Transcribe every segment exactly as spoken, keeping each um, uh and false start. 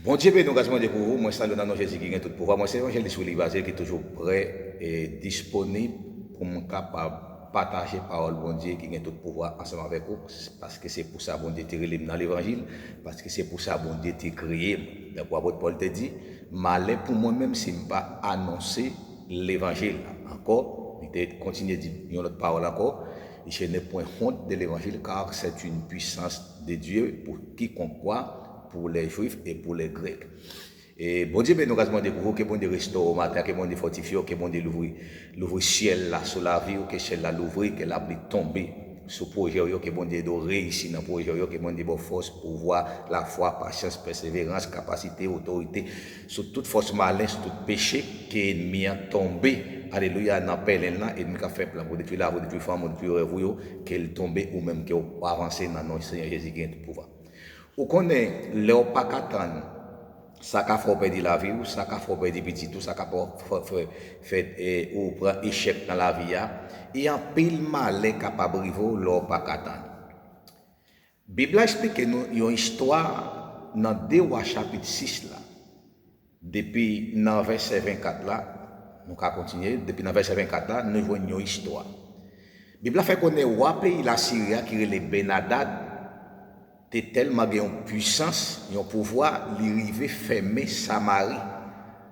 Bondye beni w, gras Bondye pou ou. Mwen salye w nan non Jezi ki gen tout pouvwa. Mwen se evanjelis Willy Bazil ki toujou prè e disponib pou m kapab pataje pawòl Bondye ki gen tout pouvwa ansanm avèk ou, paske se pou sa Bondye te rele m nan levanjil, paske se pou sa Bondye te kreye m. Tankou apot Pòl te di, malè pou mwen menm si m pa anonse levanjil la. Ankò, li te kontinye di yon lòt pawòl ankò, Je n'ai point honte de l'évangile, car c'est une puissance de Dieu pour quiconque croit, pour les Juifs et pour les Grecs. E Bondye beni w, gras Bondye pou ou, ke Bondye restore w maten, ke Bondye fòtifye w, ke Bondye louvri, louvri syèl la sou lavi w, ke syèl la louvri, ke lapli tonbe sou pwojè w yo, ke Bondye ede w reyisi nan pwojè w yo, ke Bondye ba w fòs, pouvwa, lafwa, pasyans, pèseverans, kapasite, otorite, sou tout fòs malen, sou tout peche, ke ènmi an tonbe, alelouya, nan pèlen l lan, ènmi k ap fè plan pou detwi lavi w, detwi fanmi w, detwi rèv ou yo, ke l tonbe ou menm, ke w avanse nan non Senyè Jezi ki gen tout pouvwa. Ou konnen, lè w pa ka tann, sa ka fè w pèdi lavi w, sa ka fè w pèdi pitit ou, sa ka fè, fè, fè, fè e, ou pran echèk nan lavi a, e anpil malè kapab rive w lè w pa ka tann. Bib la eksplike nou yon istwa nan de Wa chapit sis la. Depi nan vèsè vennkat la, nou ka kontinye, depi nan vèsè vennkat la, nou jwenn yon istwa. Bib la fè konnen wa peyi Lasiri a ki rele Bennadad te tèlman gen yon pwisans, yon pouvwa, li rive fèmen Samari.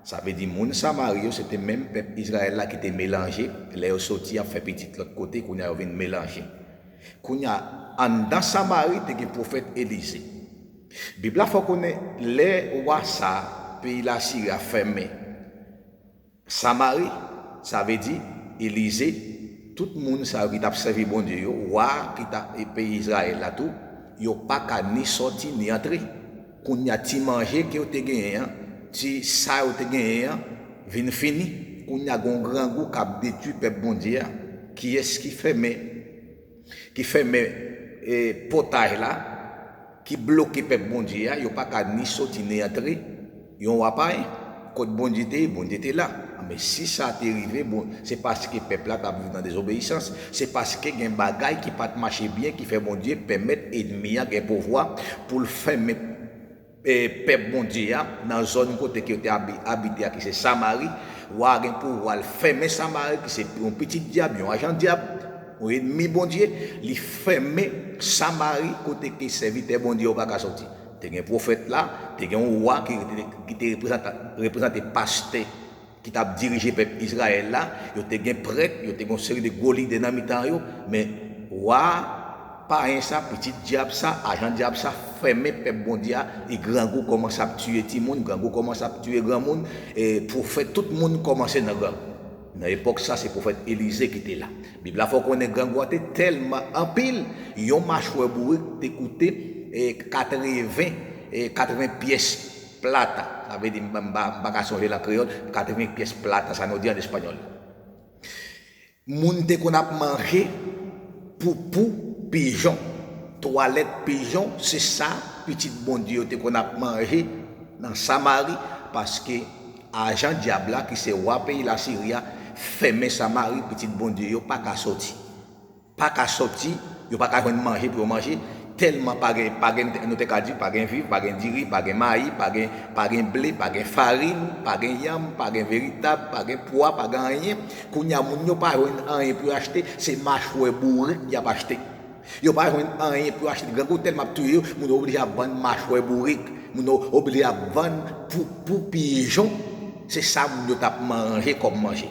Sa vle di moun Samari yo, se te menm pèp Izrayèl la ki te melanje, lè yo soti ap fè pitit lòt kote, kounye a yo vin melanje. Kounye a, anndan Samari te gen pwofèt Elize. Bib la fè w konnen lè wa sa a, peyi Lasiri a fèmen Samari, sa vle di Elize, tout moun sa yo ki t ap sèvi Bondye yo, wa a ki t ap e peyi Izrayèl la tou, yo pa ka ni sòti ni antre. Kounye a, ti manje ke yo te genyen an, ti sa yo te genyen an, vin fini. Kounye a, gen yon grangou k ap detwi pèp Bondye a. Kiyès ki fèmen ki fèmen e, pòtay la, ki bloke pèp Bondye a, yo pa ka ni soti ni antre. Yon wa payen. Kot Bondye te ye, Bondye te la. Men si sa te rive, bon, se paske pèp la t ap viv nan dezobeyisans, se paske gen bagay ki pa t mache byen ki fè Bondye pèmèt ènmi a gen pouvwa pou l fèmen e, pèp Bondye a nan zòn kote ke yo te abi-, abite a, ki se Samari. Wa a gen pouvwa l fèmen Samari, ki se yon pitit dyab, yon ajan dyab, yon ènmi Bondye. Li fèmen Samari kote ke sèvitè Bondye yo pa ka soti. Te gen pwofèt la, te gen yon wa ki, ki te reprezante, reprezante pastè ki t ap dirije pèp Izrayèl la, yo te gen prèt, yo te gen yon seri de gwo lidè nan mitan yo, men wa a, payen sa, pitit dyab sa, ajan dyab sa, fèmen pèp Bondye a, e grangou kòmanse ap tiye timoun, grangou kòmanse ap tiye granmoun, e pwofèt, tout moun kòmanse nan grangou. Nan epòk sa, se pwofèt Elize ki te la. Bib la fè w konnen grangou a te tèlman anpil, yon machwè bourik te koute e, katreven, e, katreven pyès plata. Sa vle di, m pa, m pa, m pa ka sonje l an kreyòl, katreven pyès plata, sa nou di an espanyòl. Moun te konn ap manje poupou pijon, twalèt pijon, se sa pitit Bondye yo te konn ap manje nan Samari, paske ajan dyab la, ki se wa peyi Lasiri a, fèmen Samari, pitit Bondye yo pa ka soti. Pa ka soti, yo pa ka jwenn manje pou yo manje, tèlman pa gen, pa gen, nou te ka di, pa gen viv, pa gen diri, pa gen mayi, pa gen, pa gen ble, pa gen farin, pa gen yanm, pa gen veritab, pa gen pwa, pa gen anyen. Kounye a, moun yo pa jwenn anyen pou yo achte, se machwè bourik y ap achte. Yo pa jwenn anyen pou yo achte. Grangou tèlman ap touye yo, moun yo oblije ap vann machwè bourik. Moun yo oblije ap vann pou, pou pijon. Se sa moun yo t ap manje kòm manje.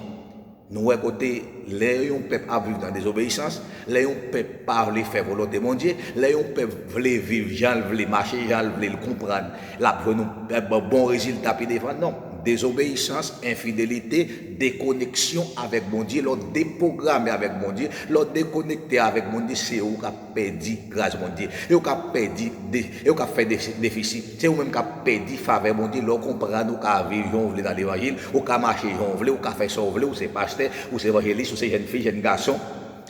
Nou wè kote lè yon pèp ap viv nan dezobeyisans, lè yon pèp pa vle fè volonte Bondye, lè yon pèp vle viv jan l vle, mache jan l vle, l konprann, l ap jwenn yon, eh, bon, bon rezilta pi devan. Non. Dezobeyisans, enfidelite, dekoneksyon avèk Bondye, lè w depwograme avèk Bondye, lè w dekonekte avèk Bondye, se ou k ap pèdi gras Bondye. E ou k ap pèdi de, e ou k ap fè de-, defisi. Se ou menm k ap pèdi favè Bondye lè w konprann ou ka viv jan w vle nan levanjil, ou ka mache jan w vle, ou ka fè sa w vle, ou se pastè, ou se evanjelis, ou se jèn fi, jèn gason,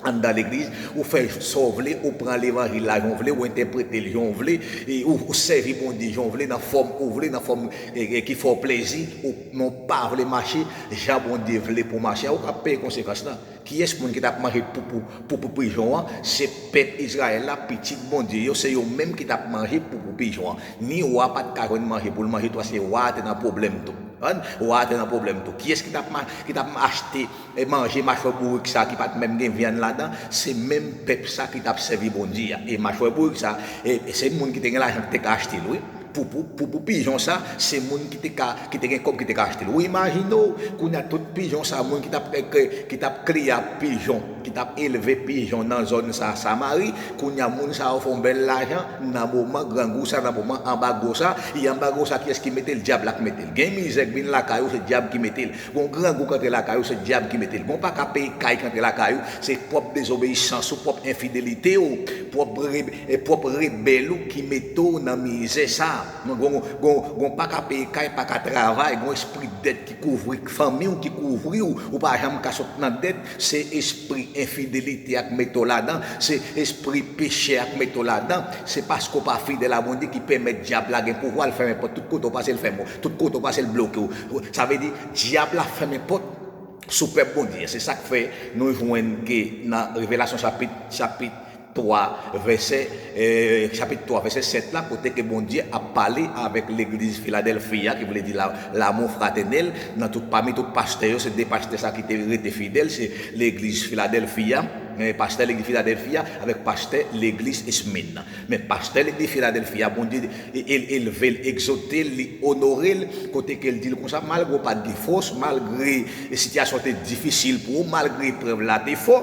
anndan legliz, ou fè sa w vle, ou pran levanjil la jan w vle, ou entèprete l jan w vle, e ou, ou sèvi Bondye jan w vle, nan fòm ou vle, nan fòm e, e, ki fè w plezi, ou, men w pa vle mache jan Bondye vle pou w mache a, ou ka peye konsekans lan. Kiyès moun ki t ap manje poupou, poupou pijon an? Se pèp Izrayèl la, pitit Bondye yo, se yo menm ki t ap manje poupou pijon an. Ni wa pa t ka jwenn manje pou l manje tou, paske wa a te nan pwoblèm tou. Konprann? Wa a te nan pwoblèm tou. Kiyès ki t ap, ki t ap achte e manje machwè bourik sa ki pa t menm gen vyann ladan, se menm pèp sa ki t ap sèvi Bondye a. E machwè bourik sa, e, e se moun ki te gen lajan ki te ka achte l, wi. Pou, pou, pou, pou pijon sa, se moun ki te ka, ki te gen kòb ki te ka achte l. Ou imajine w, kounye a tout pijon sa, moun ki t ap, ki, ki t ap kliye ak pijon, ki t ap elve pijon nan zòn sa, Samari, kounye a moun sa yo fè yon bèl lajan, nan moman grangou sa, nan moman anbago sa, e anbago sa, kiyès ki mete l? Dyab la k mete l. Gen mizè k vin lakay ou, se dyab ki mete l. Gon grangou k antre lakay ou, se dyab ki mete l. Gon pa ka peye kay k antre lakay ou, se pwòp dezobeyisans ou, pwòp enfidelite ou, pwòp re-, e pwòp rebèl ou ki mete w nan mizè sa. Gon, gon, gon pa ka peye kay, pa ka travay, gon espri dèt ki kouvri fanmi w, ki kouvri w, ou pa janm ka sot nan dèt, se espri enfidelite a k mete w ladan, se espri peche a k mete w ladan, se paske w pa fidèl a Bondye ki pèmèt dyab la gen pouvwa, l fèmen pòt tout kote w pase, l fèmen w. Tout kote w pase, l bloke w. Sa vle di, dyab la fèmen pòt sou pèp Bondye. Se sa k fè nou jwenn ke nan Revelasyon chapit, chapit twa, vèsè, eh, chapit twa, vèsè sèt la, kote ke Bondye ap pale avèk legliz Filadèlfi a, ki vle di la, lanmou fratènèl, nan tout, pami tout pastè yo, se de pastè sa ki te rete fidèl, se legliz Filadèlfi a, eh, pastè legliz Filadèlfi a, avèk pastè legliz Esmin nan. Men pastè legliz Filadèlfi a, Bondye e-, e-, elve l, egzote l, li onore l, kote ke l di l konsa, malgre w pa t gen fòs, malgre sitiyasyon te difisil pou ou, malgre eprèv la te fò,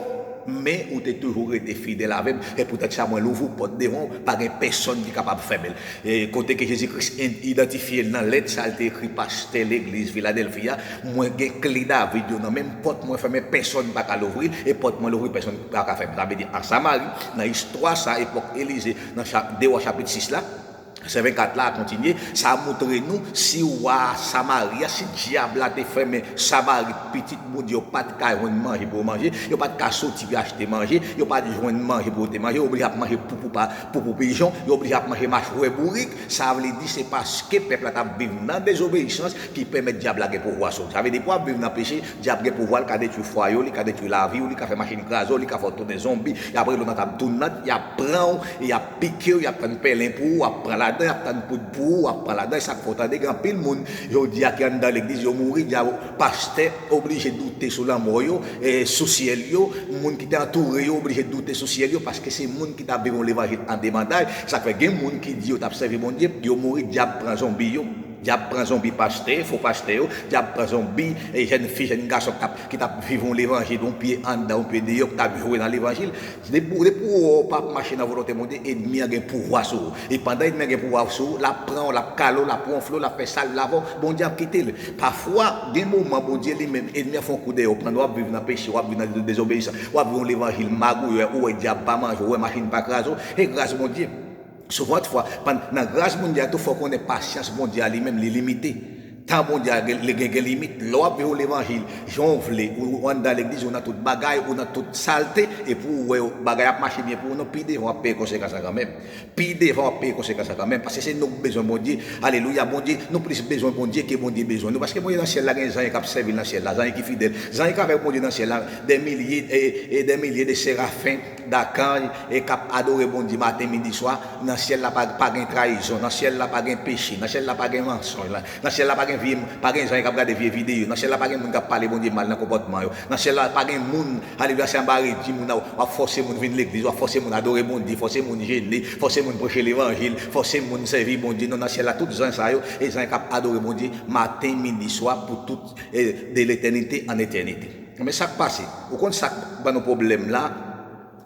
men ou te toujou rete fidèl avè m, e poutèt sa mwen louvri pòt devan w, pa gen pèsonn ki kapab fèmen l. E kote ke Jezi Kris en-, idantifye l nan lèt sa l te ekri pastè legliz Filadèlfi a, mwen gen kle David yo nan men m, pòt mwen fèmen, pèsonn pa ka louvri l, e pòt mwen louvri, pèsonn pa ka fèmen l. Sa vle di, an Samari, nan istwa sa, epòk Elize, nan cha-, De Wa chapit sis la, vèsè vennkat la a kontinye, sa montre nou, si wa Samari a, si dyab la te fèmen Samari, pitit Bondye yo pa t ka jwenn manje pou yo manje, yo pa t ka soti pou yo achte manje, yo pa t jwenn manje pou yo te manje, yo oblije ap manje poupou pa, poupou pijon, yo oblije ap manje machwè bourik. Sa vle di se paske pèp la t ap viv nan dezobeyisans ki pèmèt dyab la gen pouvwa sou ou. Sa vle di pou w ap viv nan peche, dyab gen pouvwa, l ka detwi fwaye w, li ka detwi lavi w, li ka fè machin kraze w, li ka fè w tounen zonbi, y ap rele w nan tab tounant, y ap pran w, y ap pike w, y ap tann pèlen pou ou, w ap pran ladan, y ap tann poud pou ou, w ap pran ladan. E sa k fè w tande gen anpil moun jodi a ki anndan legliz, yo mouri, dyab, pastè oblije doute sou lanmò yo, e sou syèl yo, moun ki te antoure yo oblije doute sou syèl yo, paske se moun ki t ap viv yon levanjil an debandaj. Sa k fè gen moun ki di yo t ap sèvi Bondye, yo mouri, dyab pran zonbi yo. Dyab pran zonbi pastè, fo pastè yo, dyab pran zonbi, e jèn fi, jèn gason k t ap, ki t ap viv yon levanjil, yon pye anndan, yon pye deyò, ki t ap jwe nan levanjil. Depi, depi w wè w p ap mache nan volonte Bondye, ènmi an gen pouvwa sou ou. E pandan ènmi an gen pouvwa sou ou, l ap pran w, l ap kale w, l ap wonfle w, l ap fè sa l vle avè w, Bondye ap kite l. Pafwa, gen moman Bondye li menm, ènmi an fè yon kou dèyè w, pandan w ap viv nan peche, w ap viv nan dezobeyisans, w ap viv yon levanjil magouyè, ou wè dyab pa manje w, ou wè machin pa kraze w, e gras Bondye. Souvantfwa, pann-, nan gras Bondye a tou, fò w konnen pasyans Bondye a li menm, li limite. Tan Bondye a gen, li gen, gen limit. Lè w ap viv levanjil, jan w vle, ou, ou anndan legliz, ou nan tout bagay, ou nan tout salte, epi w wè bagay ap mache byen pou ou, non, pi devan w ap peye konsekans lan kanmenm. Pi devan w ap peye konsekans lan kanmenm, paske se nou k bezwen Bondye. Alelouya, Bondye, nou plis bezwen Bondye ke Bondye bezwen nou, paske Bondye nan syèl la, gen zanj k ap sèvi l nan syèl la, zanj ki fidèl, zanj k avèk Bondye nan syèl la, dè milye e, e dè milye de serafen, dakanj, e k ap adore Bondye maten, midi, swa. Nan syèl la pa, pa gen trayizon, nan syèl la pa gen peche, nan syèl la pa gen mansonj, nan, nan syèl la pa gen vye, pa gen zanj k ap gade vye videyo, nan syèl la pa gen moun k ap pale Bondye mal nan konpòtman yo, nan syèl la pa gen moun, alelouya, se anba redi moun nan, w ap fòse moun vin legliz, w ap fòse moun adore Bondye, fòse moun jene, fòse moun preche levanjil, fòse moun sèvi Bondye. Non, nan syèl la, tout zanj sa yo, e zanj k ap adore Bondye maten, midi, swa, pou tout, e de letènite an etènite. Men sa k pase? Ou konn sa k ban nou pwoblèm la?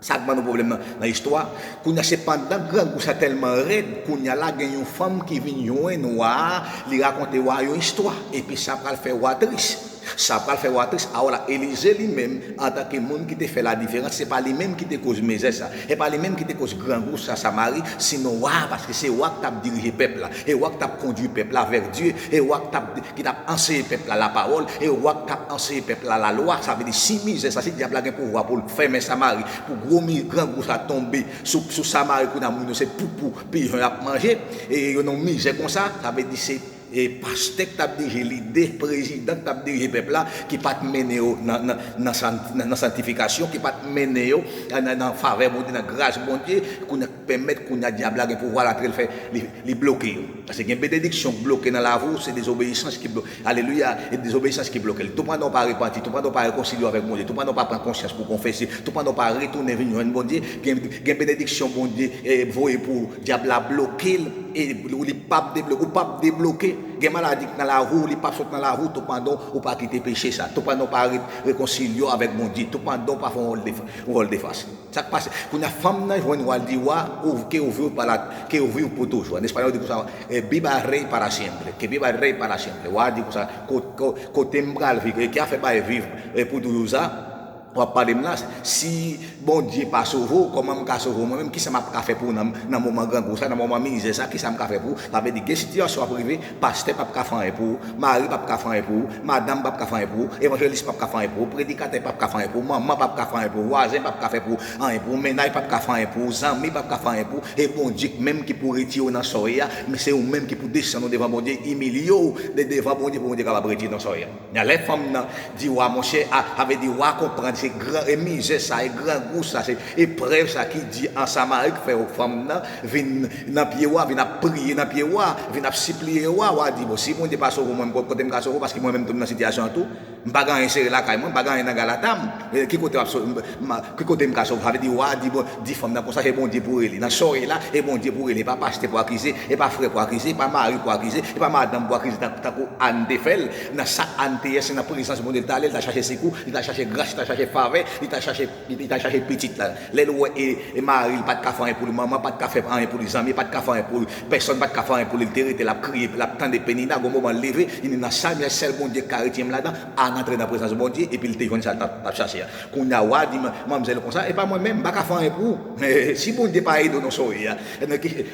Sa k ban nou pwoblèm nan, nan istwa? Kounye a, se pandan grangou sa tèlman rèd, kounye a la gen yon fanm ki vin jwenn wa a, li rakonte wa a yon istwa, epi sa pral fè wa tris. Sa pral fè w a tris. Awa la, Elize li menm, antanke moun ki te fè ladiferans, se pa li menm ki te koz mizè sa. Se pa li menm ki te koz grangou sa Samari, sinon wa a, paske se wa ki t ap dirije pèp la. Se wa ki t ap kondui pèp la vè Dye. Se wa ki t ap, ki t ap anseye pèp la lapawòl. Se wa ki t ap anseye pèp la lalwa. Sa vle di, si mizè sa, si dyab la gen pouvwa pou l fèmen Samari, pou gwo mi, grangou sa tonbe sou, sou Samari, kounye a moun yo se poupou pijon y ap manje, e yo nan mizè konsa, sa vle di se e pastè k t ap dirije, lidè, prezidan k t ap dirije pèp la, ki pa t mennen yo nan, nan, nan san- nan, nan santifikasyon, ki pa t mennen yo nan, nan, nan favè Bondye, nan gras Bondye, kounye a k pèmèt kounye a dyab la gen pouvwa l antre l fè, li, li bloke yo. Paske gen benediksyon k bloke nan lavi w, se dezobeyisans ki bloke. Alelouya, e dezobeyisans ki bloke l. Toupandan w pa repanti, toupandan w pa rekonsilye w avèk Bondye, toupandan w pa pran konsyans pou w konfese, toupandan w pa retounen vin jwenn Bondye, gen, gen benediksyon Bondye e voye pou ou, dyab la bloke l. E ou li p ap debloke, ou p ap debloke. Gen maladi k nan lavi w, li p ap sot nan lavi w, toupandan ou pa kite peche sa, toupandan ou pa re- rekonsilye w avèk Bondye, toupandan ou pa fè yon vòl de, yon vòl de fas. Sa k pase? Kounye a, fanm nan jwenn wa, l di wa, ou, que yo viv pa la, que yo viv pou toujou. An espanyòl, yo di konsa, eh, viva el rey para siempre, que viva el rey para siempre. Wa a di konsa, ko- ko- kote m pral viv, e ki afè bay viv, eh, pou toujou sa? W ap pale m la, si Bondye pa sove w, kòman m ka sove w mwen menm? Kisa m ap ka fè pou w nan, nan moman grangou sa, nan moman mizè sa, kisa m ka fè pou ou? Sa vle di, gen sitiyasyon ap rive, pastè p ap ka fè anyen pou ou, mari p ap ka fè anyen pou ou, madanm p ap ka fè anyen pou ou, evanjelis p ap ka fè anyen pou ou, predikatè p ap ka fè anyen pou ou, manman p ap ka fè anyen pou ou, vwazen p ap ka fè pou ou, anyen pou ou, mennaj p ap ka fè anyen pou ou, zanmi p ap ka fè anyen pou ou, e Bondye k menm ki pou retire w nan sa w ye a, men se ou menm ki pou desann ou devan Bondye, imilye w de- devan Bondye pou Bondye kapab retire w nan sa w ye a. Lè fanm nan di wa, monchè, a, sa vle di wa konprann se gran, e mizè sa, e grangou sa, se eprèv sa ki di an Samari k fè fanm nan vin nan pye wa, vin ap priye nan pye wa, vin ap sipliye wa. Wa di, bon, si Bondye pa sove mwen, kote m ka sove w, paske mwen menm tou m nan sitiyasyon an tou. M pa gen anyen sere lakay mwen, m pa gen anyen nan galata m. E ki kote w ap sove m? Ki kote m ka sove? Sa vle di wa di, bon, di fanm nan konsa, se Bondye pou rele. Nan sa w ye la, e Bondye pou rele. E pa pastè pou akize, e pa frè pou akize, e pa mari pou akize, e pa madanm pou akize, tan- tankou Ann te fè l. Nan sa Ann te ye, se nan prezans Bondye l t ale, l t al chache sekou, li t al chache gras, li t al chache favè, li t al chache, li t al chache pitit la. Lè l wè e, e mari l pa t ka fè anyen pou li, manman pa t ka fè anyen pou li, zanmi pa t ka fè anyen pou li, pèsòn pa t ka fè anyen pou li, li te rete l ap kriye, l ap tande Penina, gon moman l leve, li di nan sa, men sèl Bondye k ka retire m ladan, Ann antre nan prezans Bondye, epi l te jwenn sa l t ap, t ap chache a. Kounye a, wa di man- manmzèl konsa, e pa mwen menm, m pa ka fè anyen pou ou. Si Bondye pa ede w nan sa w ye a,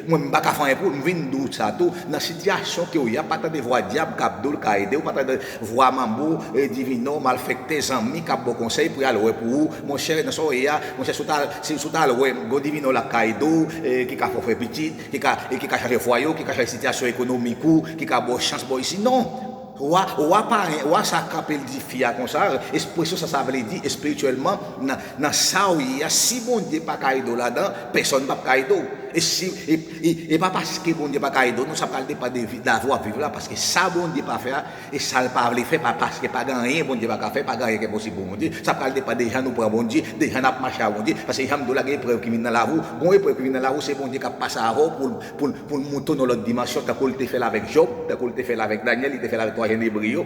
mwen, m pa ka fè anyen pou ou. M vin di w sa tou, nan sitiyasyon ke w ye a, pa tande vwa dyab k ap di w l ka ede w, pa tande vwa manbo, e, divino, malfektè, zanmi k ap ba w konsèy pou y al wè pou ou. Monchè, nan sa w ye a, monchè, si w t al, si, si w t al wè, gon divino la k ka ede w, e, ki ka fè w fè pitit, ki ka, e, ki ka chanje fwaye w, ki ka chanje sitiyasyon ekonomik ou, ki ka ba w chans, ba w isi. Non! Wa, wa pa, wa sa kanpe l di fi a konsa, ekspresyon sa, sa vle di espirityèlman, nan, nan sa w ye a, si Bondye pa ka ede w ladan, pèsòn p ap ka ede w. E si, e, e, e pa paske Bondye pa ka ede w, non, sa pral depann de vi- lavi w ap viv la, paske sa Bondye pa fè a, e sa l pa vle fè, pa, paske pa gen anyen Bondye pa ka fè, pa gen anyen ki enposib pou Bondye. Sa pral depann de jan nou pran Bondye, de jan n ap mache ak Bondye, paske jan m di w la, gen eprèv ki vin nan lavi w, gon eprèv ki vin nan lavi w, se Bondye k ap pase avè w pou l pou l, pou l moute w nan lòt dimansyon, tankou l te fè l avèk Jòb, tankou l te fè l avèk Danyèl, li te fè l avèk twa jenn Ebre yo,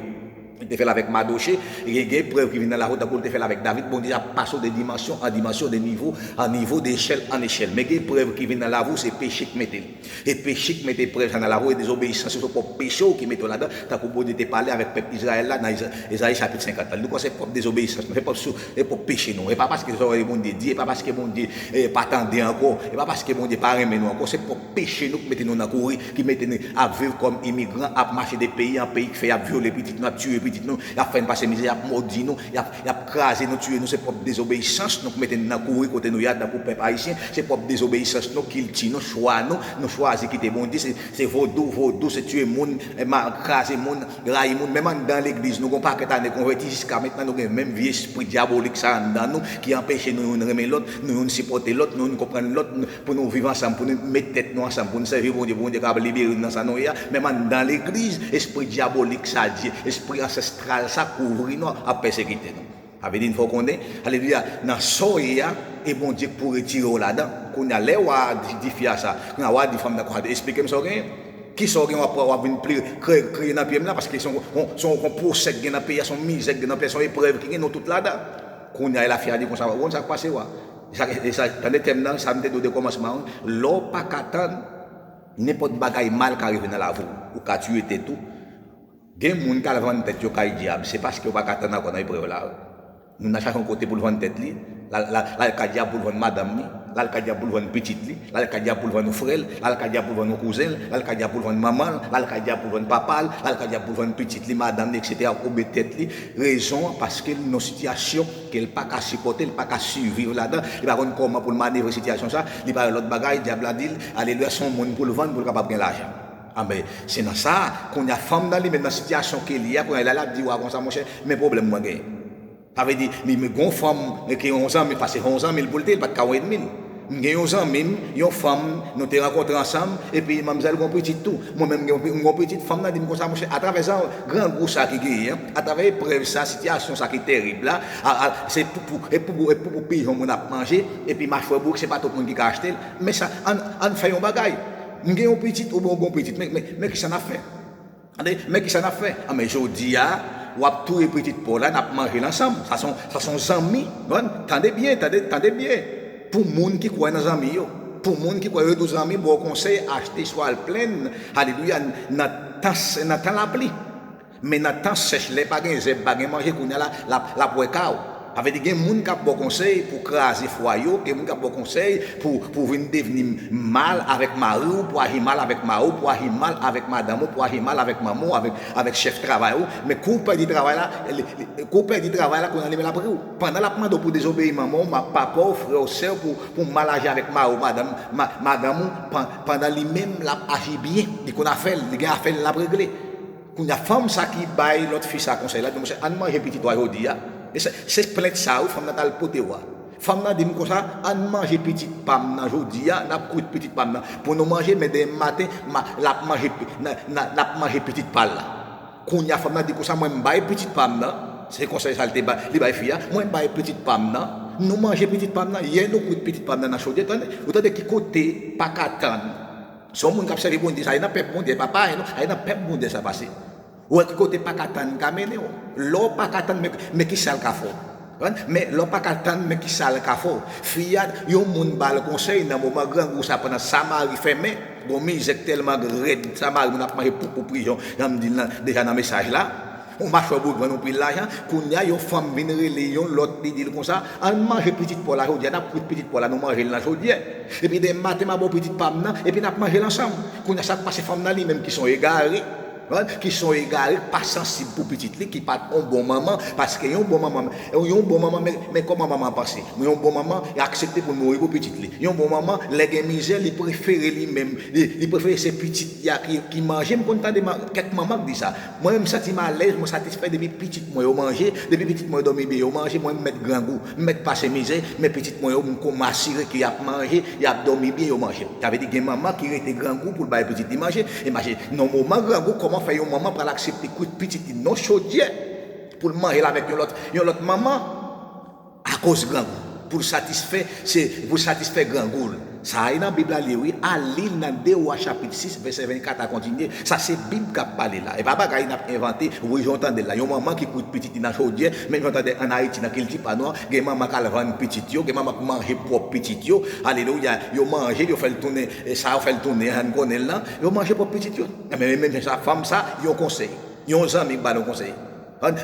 li te fè l avèk Madoche, e gen, gen eprèv ki vin nan lavi w, tankou l te fè l avèk David, Bondye ap pase w de dimansyon an dimansyon, de nivo an nivo, de echèl an echèl. Men gen eprèv ki vin nan lavi w, se peche k mete l. E peche k mete eprèv sa nan lavi w, e dezobeyisans yo, se pwòp peche w ki mete w ladan, tankou Bondye te pale avèk pèp Izrayèl la nan Eza- Ezayi chapit senkant la. Nou konnen se pwòp dezobeyisans nou, se pòp sou- se pòp peche nou. E pa paske sa w ye Bondye di, e pa paske Bondye, eh, pa tande ankò, e pa paske Bondye pa renmen nou ankò, se pwòp peche nou k mete nou nan kouri, ki mete nou ap viv kòm imigran, ap mache de peyi an peyi, k fè y ap vyole pitit nou, ap tiye pitit nou, y ap fè n pase mizè, y ap mòdi nou, y ap, y ap kraze nou, tiye nou, se pwòp dezobeyisans nou k mete n nan kouri kote nou ye a, tankou pèp ayisyen, se pwòp dezobeyisans nou, kilti nou, chwa nou, nou chwazi kite Bondye, se, se vodou, vodou, se tiye moun, eh, ma- kraze moun, rayi moun, menm anndan legliz, nou gon pakèt ane konvèti, jiska mentnan nou gen menm vye espri dyabolik sa anndan nou, ki anpeche nou youn renmen lòt, nou youn sipòte lòt, nou youn konprann lòt, nou, pou nou viv ansanm, pou nou met tèt nou ansanm, pou nou sèvi Bondye, pou Bondye kapab libere nou nan sa nou ye a. Menm anndan legliz, espri dyabolik sa, dye- espri ansestral sa kouvri nou, ap pèsekite nou. Sa vle di, n fè w konnen, alelouya, nan sa w ye a, e Bondye k pou retire w ladan. Kounye a, lè w a di, di fi a sa, kounye a, w a di fanm nan konsa, esplike m sa w genyen. Kisa w gen w ap, w ap vin pli- kre- kriye nan pye m la, paske se yon, yon, se yon, yon pwosè k gen nan peyi a, se yon mizè k gen nan peyi a, se yon eprèv ki gen nou tout ladan. Kounye a, lafi a di konsa, w konn sa k pase, wa? E sa, e sa, tande tèm nan, sa m te di w de kòmansman an, lè w pa ka tann, nenpòt bagay mal ka rive nan lavi w. Ou ka tiye tèt ou, Gen moun k al vann tèt yo kay dyab, se paske yo pa ka tann ankò nan eprèv la. Moun nan chache yon kote pou l vann tèt li, l al, l al, l al kay dyab pou l vann madanm li, l al kay dyab pou l vann pitit li, l al kay dyab pou l vann yon frè l, l al kay dyab pou l vann yon kouzen l, l al kay dyab pou l vann manman l, l al kay dyab pou l vann papa l, l al kay dyab pou l vann pitit li, madanm li, etsetera, oubyen tèt li. Rezon an, paske l nan sitiyasyon ke l pa ka sipòte, l pa ka siviv ladan, li pa konn kòman pou l manevre sitiyasyon sa, li pa wè lòt bagay, dyab la di l, alelouya, se yon moun pou l vann pou l kapab gen lajan. Anben, se nan sa, kounye a fanm nan li menm nan sitiyasyon ke li ye a, kounye a la l ap di wa konsa, monchè, men pwoblèm mwen genyen. Sa vle di, li gen yon fanm ki yon zanmi, paske se yon zanmi l pou l te ye, li pa t ka yon ènmi l. M gen yon zanmi m, yon fanm, nou te rankontre ansanm, epi manmzèl gen yon pitit tou. Mwen menm, m gen yon pi-, m gen yon pitit, fanm nan di m konsa, monchè, atravè sa, grangou sa ki genyen an, atravè eprèv sa, sitiyasyon sa ki tèrib la, a, a, se pou, pou, e pou, pou, e pou, pou pijon moun ap manje, epi machwè bouk, se pa tout moun ki ka achte l. Men sa, ann, ann fè yon bagay. M gen yon pitit, ou bon, bon pitit, men, men, men kisa n ap fè? Tande, men kisa n ap fè? Anben, jodi a, w ap touye pitit pa w la, n ap manje l ansanm. Sa se yon, sa se yon zanmi. Bon, tande byen, tande, tande byen. Pou moun ki kwè nan zanmi yo, pou moun ki kwè yo tou zanmi, ba w konsèy, achte swa al plenn, alelouya, nan tan, nan tan lapli. Men nan tan sèch, lè pa gen zèb, pa gen manje, kounye a la, l ap, l ap wè ka w. Sa vle di, gen moun k ap ba w konsèy pou kraze fwaye w, gen moun k ap ba w konsèy pou, pou vin devni mal avèk mari w, pou aji mal avèk mari w, pou aji mal avèk madanm ou, pou aji mal avèk manman w, avèk, avèk chèf travay ou. Men kou w pèdi travay la, li, li, kou w pèdi travay la, kounye a li menm l ap ri w. Pandan l ap mande w pou dezobeyi manman w, ma-, papa w, frè w, sè w, pou, pou mal aji avèk mari w, madanm, ma-, madanm ou, pan-, pandan li menm l ap aji byen, li konn afè l, li gen afè l, l ap regle. Kounye a, fanm sa ki bay lòt fi sa konsèy la, di, monchè, ann manje pitit ou a jodi a. E se, se plent sa, wi, fanm nan t al pote w a. Fanm nan di m konsa, ann manje pitit pa m nan jodi a, n ap kwit pitit pa m nan. Pou nou manje, men demen maten, ma, l ap manje pi-, n a, n a, n ap manje pitit pa l la. Kounye a, fanm nan di konsa, mwen m bay pitit pa m nan. Se konsèy sa li te ba, li bay fi a. Mwen m bay pitit pa m nan. Nou manje pitit pa m nan. Yè nou kwit pitit pa m nan nan chodyè. Tande, ou tande ki kote pa ka tann. Se yon moun k ap sèvi Bondye, sa e nan pèp Bondye, pa payen non, e nan pèp Bondye sa pase. Ou wè ki kote pa ka tann ka mennen w. Lè w pa ka tann, men, men kisa l ka fè w. Konprann? Men lè w pa ka tann, men kisa l ka fè w. Fi a, yon moun ba l konsèy nan moman grangou sa, pandan Samari fèmen, gon mizè k tèlman rèd, Samari moun ap manje poupou prijon, jan m di l nan, deja nan mesaj la. Yon machwè bouk vann yon pil lajan, kounye a yon fanm vin rele yon lòt, li di l konsa, ann manje pitit pa w la jodi a, n ap kwit pitit pa w la, nou manje l nan chodyè. Epi demen maten, m a ba w pitit pa m nan, epi n ap manje l ansanm. Kounye a, sa k pase, fanm nan li menm ki se yon egare, konprann? Ki se yon egare, k pa sansib pou pitit li, ki pa t yon bon manman, paske yon bon manman, yon bon manman, men, men kòman manman panse? Yon bon manman, li aksepte pou l mouri pou pitit li. Yon bon manman, lè gen mizè, li prefere li menm, li, li prefere se pitit li a ki, ki manje. M konn tande ma-, kèk manman k di sa. Mwen menm, m santi m alèz, mwen satisfè depi pitit mwen yo manje, depi pitit mwen yo dòmi byen, yo manje, mwen m mèt grangou, m mèt pase mizè, men pitit mwen yo, m kon m asire ke y ap manje, y ap dòmi byen, yo manje. Sa vle di gen manman ki rete grangou pou l bay pitit li manje. Imajine, nan moman grangou, kòman fè yon manman pral aksepte kwit pitit li nan chodyè pou l manje l avèk yon lòt, yon lòt manman? Akoz grangou. Pou l satisfè, se pou l satisfè grangou l. Sa a nan Bib la li ye wi, al li l nan de Wa chapit sis, vèsè vennkat a kontinye. Sa se Bib k ap pale la. E pa bagay n ap envante, wi, jan w tande l la. Yon manman ki kwit pitit li nan chodyè, menm jan w tande ann Ayiti, nan kilti pa nou an, gen manman k al vann pitit yo, gen manman k manje pwòp pitit yo. Alelouya. Yo manje l, yo fè l tounen, e sa yo fè l tounen, jan n konnen l lan. Yo manje pwòp pitit yo. Men, men, men sa, fanm sa, yon konsèy. Yon zanmi k ba l yon konsèy.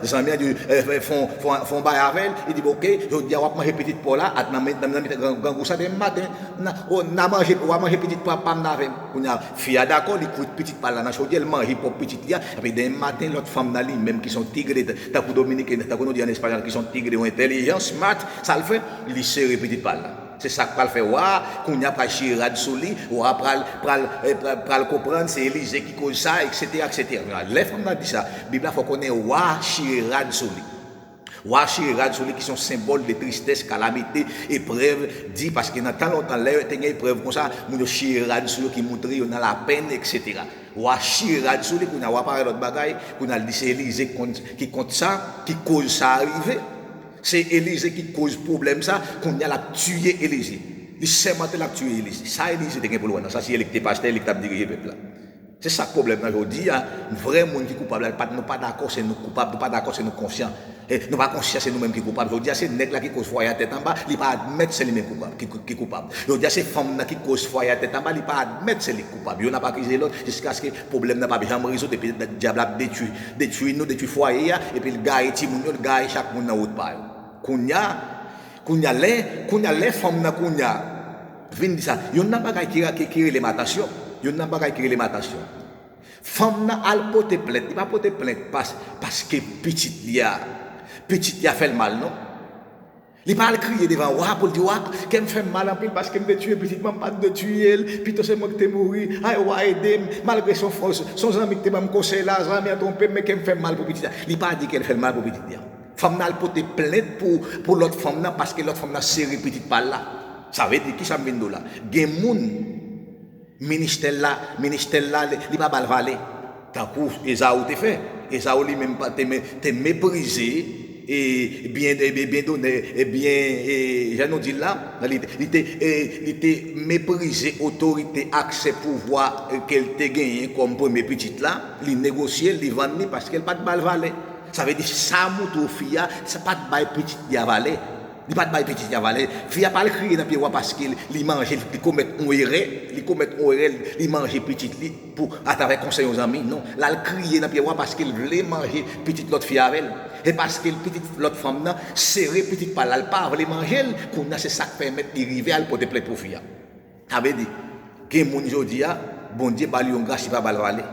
Zanmi an di, eh, fè, fè, fè, fè yon bay avè l, li di, bon, oke, jodi a w ap manje pitit pa w la, at nan, nan, nan mitan gran, grangou sa demen maten, n a, o, n a manje, w a manje pitit pa, pa m nan avè m. Kounye a, fi a dakò, li kwit pitit pa l la nan chodyè, l manje pwòp pitit li a, epi demen maten, lòt fanm nan li menm ki se yon tigre, tankou dominiken, tankou nou di an espayòl, ki se yon tigre, yon entèlijan, smart, sa l fè, li sere pitit pa l la. Se sa k pral fè wa a, kounye a pral chire rad sou li, wa a pral, pral, eh, pral, pral konprann se Elize ki koz sa, etsetera, etsetera. Lè fanm nan di sa, Bib la fè w konnen wa a chire rad sou li. Wa a chire rad sou li ki se yon senbòl de tristès, kalamite, eprèv, di, paske nan tan lontan, lè yo te gen eprèv konsa, moun yo chire rad sou yo ki moutre yo nan lapenn, etsetera. Wa a chire rad sou li, kounye a wa a pa wè lòt bagay, kounye a l di se Elize ki konn, ki kont sa, ki koz sa a rive. Se Elize ki koz pwoblèm sa, kounye a l ap tiye Elize. Li sèmante l ap tiye Elize. Sa Elize te gen pou l wè nan sa, si e li ki te pastè, e li ki t ap dirije pèp la. Se sa k pwoblèm nan jodi a, vrè moun ki koupab la, pa, nou pa dakò se nou k koupab, nou pa dakò se nou k konsyan. Nou pa konsyan se nou menm ki koupab. Jodi a se nèg la ki koz fwaye a tèt anba, li pa admèt se li menm koupab, ki, ki koupab. Jodi a se fanm nan ki koz fwaye a tèt anba, li pa admèt se li k koupab. Youn ap akize lòt jiskaske pwoblèm nan p ap janm rezoud, epi dyab la ap detwi, detwi nou, detwi fwaye a, epi l gaye timoun yo, l gaye chak moun nan wout pa yo. Kounye a, kounye a lè, kounye a lè fanm nan kounye a vin di sa, youn nan bagay ki, ki, ki rele m atansyon, youn nan bagay ki rele m atansyon. Fanm nan al pote plent, li pa pote plent pas, paske pitit li a, pitit li a fè l mal non. Li pa al kriye devan wa pou l di wa, kè m fè m mal anpil paske m te tiye pitit mwen, m pa t dwe tiye l, pito se mwen ki te mouri, ay wa ede m, malgre se yon zanmi ki te ban m konsèy la, zanmi an twonpe m, men kè m fè m mal pou pitit la. Li pa di kè l fè l mal pou pitit li a. Fanm nan al pote plent pou, pou lòt fanm nan paske lòt fanm nan sere pitit pa l la. Sa vle di kisa m vin di w la? Gen moun, ministè l la, ministè l la, li, li pa ba l valè. Tankou Ezaou te fè. Ezaou li menm pa te, me- te meprize e byen, e byen, byen donè, e byen, e, jan nou di l la, li, li te, e, li te meprize otorite, aksè, pouvwa, e, ke l te genyen kòm premye pitit la, li negosye l, li vann li paske l pa t ba l valè. Sa vle di sa moutre w fi a, sa pa t bay pitit li a valè. Li pa t bay pitit li a valè. Fi a pa al kriye nan pye wa paske li manje, li komèt yon erè, li komèt yon erè, li manje pitit li pou, atravè konsèy yon zanmi. Non, l al kriye nan pye wa paske l vle manje pitit lòt fi a avè l. E paske l pitit lòt fanm nan sere pitit pa l la, l pa vle manje l, kounye a se sa k pèmèt li rive al pote plent pou fi a. Sa vle di, gen moun jodi a, Bondye ba l yon gras, li pa ba l valè.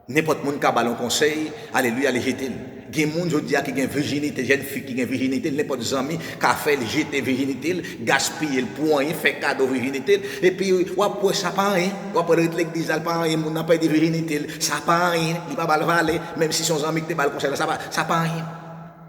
Nenpòt moun ka ba l yon konsèy, alelouya, li jete l. Gen moun jodi a ki gen vijinite, jèn fi ki gen vijinite l, nenpòt zanmi ka fè l jete vijinite l, gaspiye l pou anyen, fè kado vijinite l, epi w ap wè sa pa anyen, w ap wè l ret legliz la, l pa anyen, moun nan pèdi vijinite l, sa pa anyen, li pa ba l valè, menm si se yon zanmi ki te ba l konsèy la, sa pa, sa pa anyen.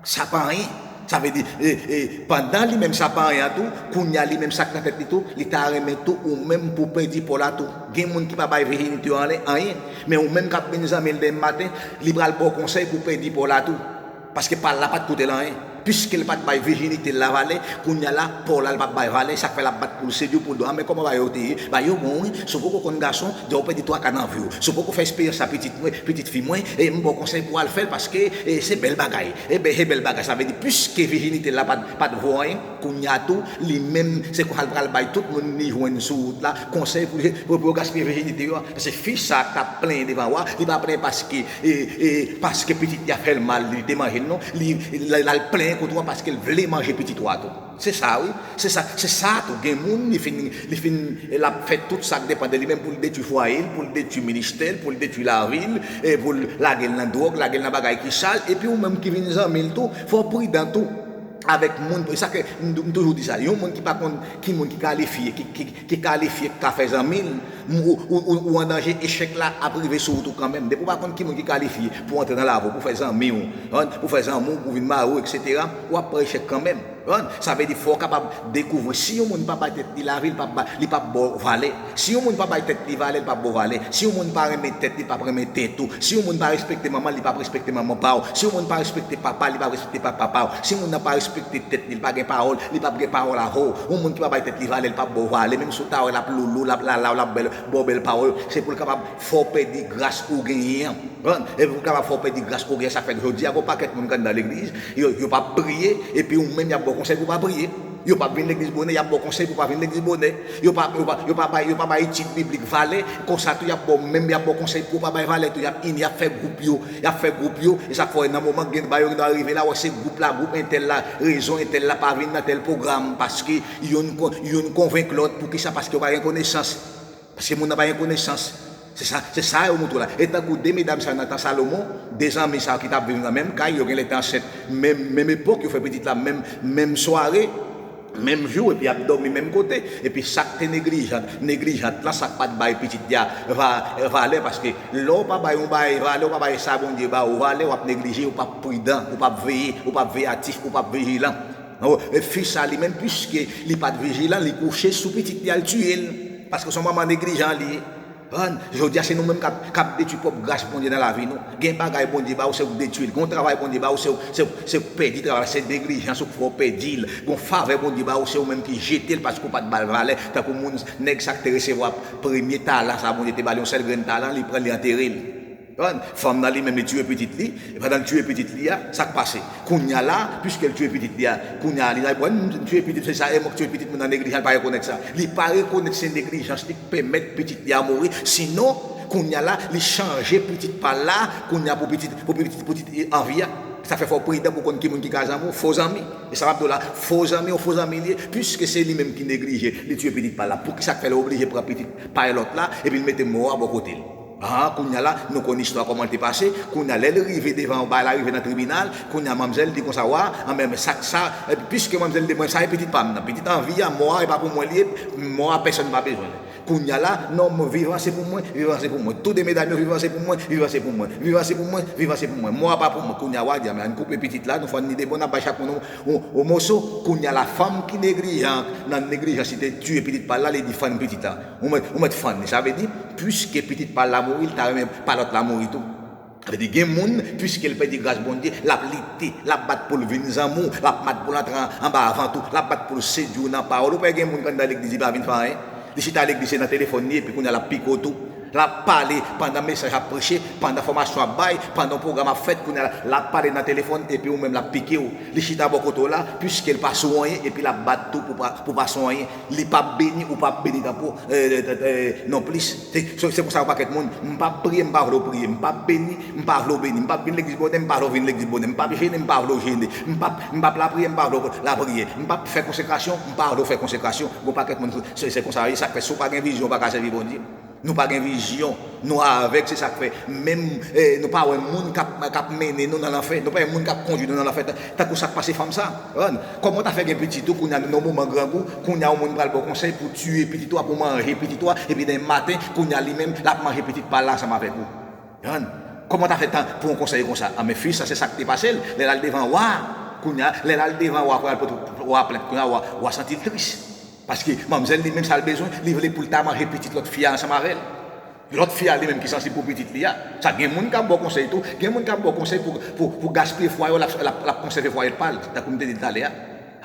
Sa pa anyen. Sa vle di, e, e, pandan li menm sa pa anyen an tou, kounye a li menm sa k nan tèt li tou, li ta renmen tou ou menm pou pèdi pa w la tou. Gen moun ki pa bay vijinite yo anlè anyen, men ou menm k ap vin zanmi l demen maten, li pral ba w konsèy pou pèdi pa w la tou. Paske pa l la pa t koute l anyen. Piske l pa t bay vijinite l la valè, kounye a la, pa w la l p ap bay valè, sa k fè l ap bat pou l sedi w pou l di w, a men kòman bagay yo te ye, bagay yo bon wi, si w poko konn gason, deja w pèdi twa ka nan vi w. Si w poko fè esperyans sa pitit mwen, pitit fi mwen, e m ba w konsèy pou w al fè l paske, e, se bèl bagay. E ben, se bèl bagay. Sa vle di, piske vijinite l la pa t, pa t vo anyen, kounye a tou, li menm, se konsa l pral bay tout moun li jwenn sou wout la konsèy pou, pou, pou yo gaspiye vijinite yo. Paske fi sa k ap plenyen devan wa, li pa plenyen paske, e, e, paske pitit li a fè l mal, li te manje l non. Li, l, l al plenyen kote wa paske l vle manje pitit wa tou. Se sa wi. Se sa, se sa tou. Gen moun, li fin, li fin, l ap fè tout sa k depann de li menm pou l detwi fwaye l, pou l detwi ministè l, pou l detwi lavi l, e pou l lage l nan dwòg, lage l nan bagay ki sal, epi ou menm ki vin zanmi l tou, fò w pridan tou avèk moun. E sa ke m, m toujou di sa, yon moun ki pa konn ki moun ki kalifye, ki, ki, ki kalifye, ki ka fè zanmi l, m, ou, ou, ou, ou an danje, echèk la ap rive sou ou tou kanmenm. Depi w pa konn ki moun ki kalifye pou antre nan lavi w, pou fè zanmi w, pou fè zanmi w, pou vin mari w, etsetera, w ap pran echèk kanmenm. Konprann? Sa vle di fò w kapab dekouvri. Si yon moun pa bay tèt li lavi, li p ap ba, li p ap ba w valè. Si yon moun pa bay tèt li valè, li p ap ba w valè. Si yon moun pa renmen tèt li, li p ap renmen tèt ou. Si yon moun pa respekte manman l, li p ap respekte manman pa w. Si yon moun pa respekte papa l, li p ap respekte papa pa w. Si moun nan pa respekte tèt li, li pa gen pawòl, li p ap gen pawòl avè w. Yon moun ki pa bay tèt li valè, li p ap ba w valè. Menm si w ta wè l ap loulo, l ap lala w, l ap bèl, ba w bèl pawòl, se pou l kapab fè w pèdi gras ou genyen an. Konprann? E pou kapab fè w pèdi gras ou gen, sa k fè jodi a, gon pakèt moun k anndan legliz, yo, yo p ap priye, epi ou menm y ap ba w konsèy pou w pa priye. Yo p ap vin legliz bonè, y ap ba w konsèy pou w pa vin legliz bonè. Yo p ap, yo p ap, yo p ap bay, yo p ap bay etid biblik valè, konsa tou y ap ba w menm, y ap ba w konsèy pou w pa bay valè tou, y ap ini, y ap fè gwoup yo, y ap fè gwoup yo, e sa k fè w wè nan moman gen bagay yo gen dwa rive la, w wè se gwoup la, gwoup entèl la, rezon entèl la pa vin nan tèl pwogram, paske youn kon-, youn konvenk lòt, poukisa? Paske yo pa gen konesans. Paske moun nan pa gen konesans. Se sa, se sa yo montre w la. E tankou de medam sa yo nan tan Salomon, de zanmi sa yo ki t ap viv nan menm kay, yo genlè te ansent menm, menm epòk, yo fè pitit la menm, menm sware, menm jou, epi y ap dòmi menm kote. Epi sa k te neglijant, neglijant lan, sa k pa t bay pitit li a va-, valè, paske lè w pa bay yon bagay valè, w pa bay sa Bondye ba ou valè, w ap neglije, ou p ap pridan, ou p ap veye, ou p ap veyatif, ou p ap vijilan. Non, e fi sa li menm, piske li pa t vijilan, li kouche sou pitit li al tiye l. Paske se yon manman neglijan li ye. Konprann? Jodi a, se nou menm k ap, k ap detwi pwòp gras Bondye nan lavi nou. Gen bagay Bondye ba ou, se ou k detwi l. Gon travay Bondye ba ou, se ou, se ou, se ou k pèdi travay la. Se neglijans ou k fè w pèdi l. Gon favè Bondye ba ou, se ou menm ki jete l paske ou pa t ba l valè. Tankou moun, nèg sa k te resevwa premye talan sa Bondye te ba l, yon sèl grenn talan, li pran l, li antere l. Fanm nan li menm, li tiye pitit li, e pandan l tiye pitit li a, sa k pase? Kounye a la, piske l tiye pitit li a, kounye a, li la, bon, m tiye pitit, se sa, e mwen k tiye pitit moun nan neglijan, l pa rekonèt sa. Li pa rekonèt se neglijans li k pèmèt pitit li a mouri, sinon, kounye a la, li chanje pitit pa l la, kounye a pou pitit, pou pitit, pou pitit anvi a. Sa fè fò w pridan pou konn ki moun ki ka zanmi w, fo zanmi. E sa m ap di w la, fo zanmi, yon fo zanmi li ye, piske se li menm ki neglije, li tiye pitit pa l la. Poukisa k fè l oblije pran pitit pa lòt la, epi l mete mò a bò kote l? Ah, kounye a la, nou konn istwa kòman l te pase. Kounye a, lè l rive devan, bagay la rive nan tribinal, kounye a, manmzèl di konsa, wa, anben, men sa, sa, epi piske manmzèl di mwen, sa e pitit pa m nan. Pitit anvi a, mò a, e pa pou mwen li ye, mò a, pèsonn pa bezwen l. Kounye a la, non, mwen, vivan se pou mwen, vivan se pou mwen. Tou de medam yo, vivan se pou mwen, vivan se pou mwen, vivan se pou mwen, vivan se pou mwen. Mò a pa pou mwen. Kounye a, wa di, ann koupe pitit la, nou fann li de bò, n ap bay chak moun yon, yon, yon moso. Kounye a la, fanm ki neglijan, nan neglijans, li te tiye pitit pa l la, li di fann pitit la. Ou mèt, ou mèt fann li. Sa vle di, piske pitit pa l la mouri, li ta renmen pa lòt la mouri tou. Sa vle di, gen moun, piske l pèdi gras Bondye, l ap lite, l ap bat pou l vin zanmi w, l ap bat pou l antre an, anba vant ou, l ap bat pou l sedui w nan pawòl. Ou pa gen moun k anndan legliz, li pa vin fè anyen. Li chita legliz, se nan telefòn li ye, epi kounye a l ap pike w tou. L ap pale pandan mesaj ap preche, pandan fòmasyon ap bay, pandan pwogram ap fèt, kounye a l ap pale nan telefòn, epi ou menm l ap pike w. Li chita bò kote w la, piske l pa sou anyen, epi l ap bat tou pou pa, pou pa sou anyen. Li p ap beni, ou p ap beni tanpou, eh, eh, eh, nonplis. Se, se, se konsa yon pakèt moun, m p ap priye, m pa vle w priye, m p ap beni, m pa vle w beni, m p ap vin legliz bonè, m pa vle w vin legliz bonè, m p ap jene, m pa vle w jene, m p ap, m p ap lapriyè, m pa vle w lapriyè, m p ap fè konsekrasyon, m pa vle w fè konsekrasyon. Gon pakèt moun, se, se konsa, e sa k fè, si w pa gen vizyon, w pa ka sèvi Bondye. Nou pa gen vizyon, nou avèg, se sa k fè. Menm, eh, nou pa wè moun k ap, k ap mennen nou nan lanfè, nou pa wè moun k ap kondui nou nan lanfè, tan, tankou sa k pase fanm sa. Kòman w ta fè gen pitit ou, kounye a, nan yon moman grangou, kounye a, yon moun pral ba w konsèy pou tiye pitit ou a, pou manje pitit ou a, epi demen maten, kounye a, li menm, l ap manje pitit pa l la ansanm avèk ou. Kòman w ta fè tan pou yon konsèy konsa? Anben, fi sa, se sa k te pase l. Lè l al devan wa, kounye a, lè l al devan wa, pou al pote wa plent, kounye a, wa, wa santi l tris. Paske manmzèl li menm sa l bezwen, li vle pou l ta manje pitit lòt fi a ansanm avè l. Lòt fi a li menm ki sansib pou pitit li a. Sa gen moun k ap ba w konsèy tou, gen moun k ap ba w konsèy pou, pou, pou gaspiye fwaye w, l ap, l ap, l ap konsève fwaye l pa l, tankou m te di l talè a.